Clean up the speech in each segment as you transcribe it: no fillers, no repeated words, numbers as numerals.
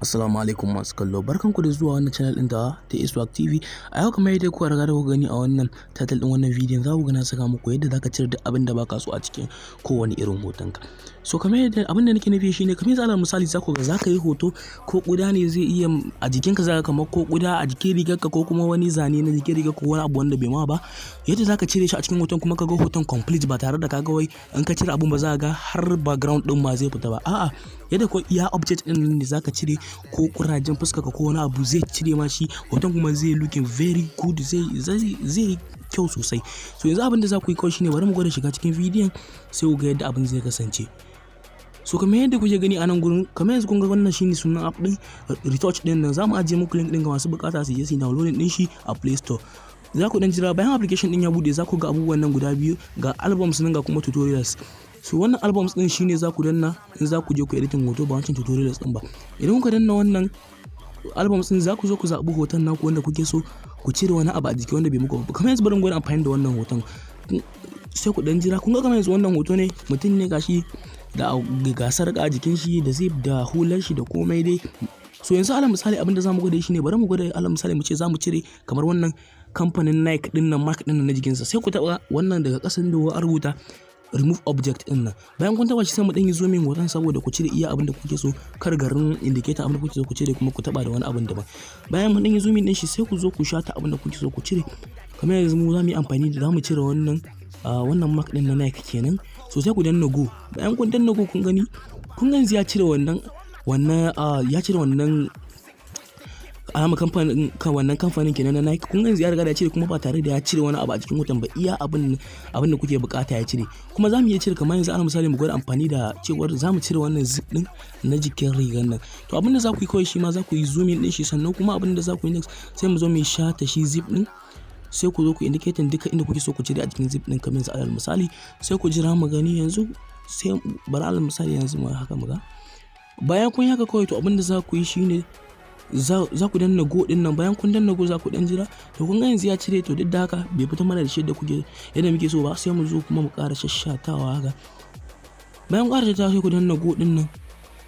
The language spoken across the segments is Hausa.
Assalamu alaikum masu kallo, barkanku da zuwa wannan channel ɗin ta Iswak TV. A yau, kamar yadda kuka riga da kuka gani a wannan title ɗin wannan bidiyon, za ku ga na saka muku yadda zaka cire duk abin da baka so a cikin kowane irin hotonka. So kamar yadda abin da nake nufi shine, kamar yanzu alal misali, za ku ga zaka yi hoto, ko ƙuda ne zai iya a jikinka, zaka kamar ko ƙuda a jikin rigarka, ko kuma wani zane na jikin rigarka, ko wani abu wanda bai ma ba, yadda zaka cire shi a cikin hoton kuma ka ga hoton complete, ba tare da ka ga wai in ka cire abun ba za ka ga har background ɗin ma zai fita ba. A'a, yadda ko iya object ɗin ne zaka cire, ko kurajen fuskarka ko wani abu, zai cire ma shi, hoton kuma zai looking very good, zai kyau sosai. So yanzu abin da za ku yi kawai shine, bari mu gwada shiga cikin bidiyon, sai ku ga yadda abin zai kasance. So kamar yadda kuke gani a nan gurin, kamar yanzu kun ga wannan shine sunan app din, Retouch din nan. Zamu ajiye muku link din ga masu bukata su je su downloading din shi a Play Store. Za ku dan jira. Bayan application din ya bude, za ku ga abubuwan nan guda biyu, ga albums nan, ga kuma tutorials. So wannan albums din shine za ku danna in za ku je ku editing hoto, ba wancan tutorials din ba. Idan kuka danna wannan albums din, za ku zo ku zaɓi hoton naku wanda kuke so ku cire wani abu a jiki wanda bai muku ba. Kamar yanzu bari mu gwada amfani da wannan hoton, sai ku dan jira. Kun ga kamar yanzu wannan hoto ne, mutum ne gashi da gasar a jikin shi, da zip da hular shi da komai dai. So yanzu alal misali, abin da zamu gwada shi ne, bari mu gwada alal misali mu ce zamu cire kamar wannan kamfanin Nike din nan, mark din nan na jikinsa. Sai ku taba wannan daga kasan da a rubuta "remove object" din nan. Bayan kun taba shi, sai mu dan yi zooming hoton saboda ku cire iya abin da kuke so, kar garin indicator abin da kuke so ku cire kuma ku taba da wani abin daban. Bayan mun dan yi zooming din shi, sai ku zo ku shata abin da kuke so ku cire. Kamar yanzu mu zamu yi amfani da, zamu cire wannan mark din na Nike kenan. So sai ku danna "go". Bayan kun danna "go", kun gani, kun gani ya cire wannan ya cire wannan alama kamfanin kan wannan kamfanin kenan na Nike. Kun ga yanzu ya riga da ya cire, kuma ba tare da ya cire wani abu a cikin hoton ba, iya abin da kuke bukata ya cire. Kuma za mu iya cire, kamar yanzu alal misali mu gwada amfani da cewar za mu cire wannan zip din na jikin rigar nan. To abin da za ku yi kawai, shi ma za ku yi zooming din shi. Sannan kuma abin da za ku yi next, sai mu zo mu shata shi zip din, sai ku zo ku indicating duka inda kuke so ku cire a jikin zip din. Kamar yanzu alal misali, sai ku jira mu gani yanzu. Sai bari alal misali yanzu mu haka mu ga. Bayan kun yi haka kawai, to abin da za ku yi shine za ku danna "go" din nan. Bayan kun danna "go", za ku dan jira. To kun ga yanzu ya cire. To duk da haka bai fita mana da shi yadda kuke, yadda muke so ba. Sai mu zo kuma mu ƙara shashshatawa haka. Bayan ƙara shashshatawa, sai ku danna "go" din nan.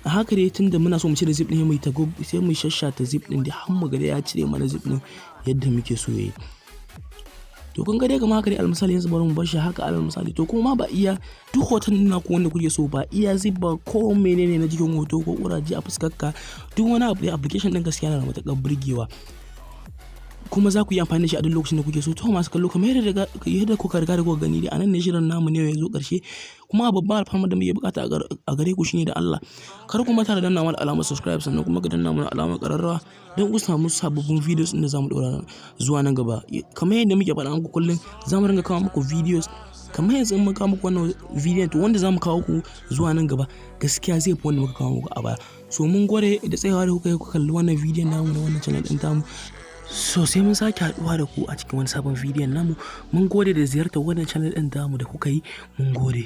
A haka dai, tunda muna so mu cire zip din, mai ta go, sai mu shashshata zip din da har mu ga ya cire mana zip din yadda muke so yayi. To kun ga dai kamar haka dai. Alal misali yanzu bari mu bar shi haka alal misali. To kuma ba iya duk hoton naku wanda kuke so ba, iya zip ba, ko menene na jikin hoto, ko kuraje a fuskarka, duk wani abu dai, application din gaskiya yana da matuƙar burgewa, kuma za ku yi amfani da shi a duk lokacin da kuke so. To masu kallo, kamar yadda kuka riga da kuka gani dai, anan ne shirin namu ne ya zo ƙarshe. Kuma babban alfarmar da muke bukata a gare ku shine, da Allah kar ku manta da danna mana alamar subscribe, sannan kuma ka danna mana alamar ƙararrawa don ku samu sababbin videos ɗin da zamu ɗora zuwa nan gaba. Kamar yadda muke faɗa muku kullum, za mu ringa kawo muku videos. Kamar yanzu in mun kawo muku wannan bidiyon, to wanda za mu kawo ku zuwa nan gaba gaskiya zai fi wanda muka kawo muku a baya. So mun gode da tsayawa da kuka yi kuka kalli wannan bidiyon namu na wannan channel ɗin tamu. So sai mun sake haɗuwa da ku a cikin wani sabon bidiyon namu. Mun gode da ziyartar wannan channel ɗin tamu da kuka yi. Mun gode.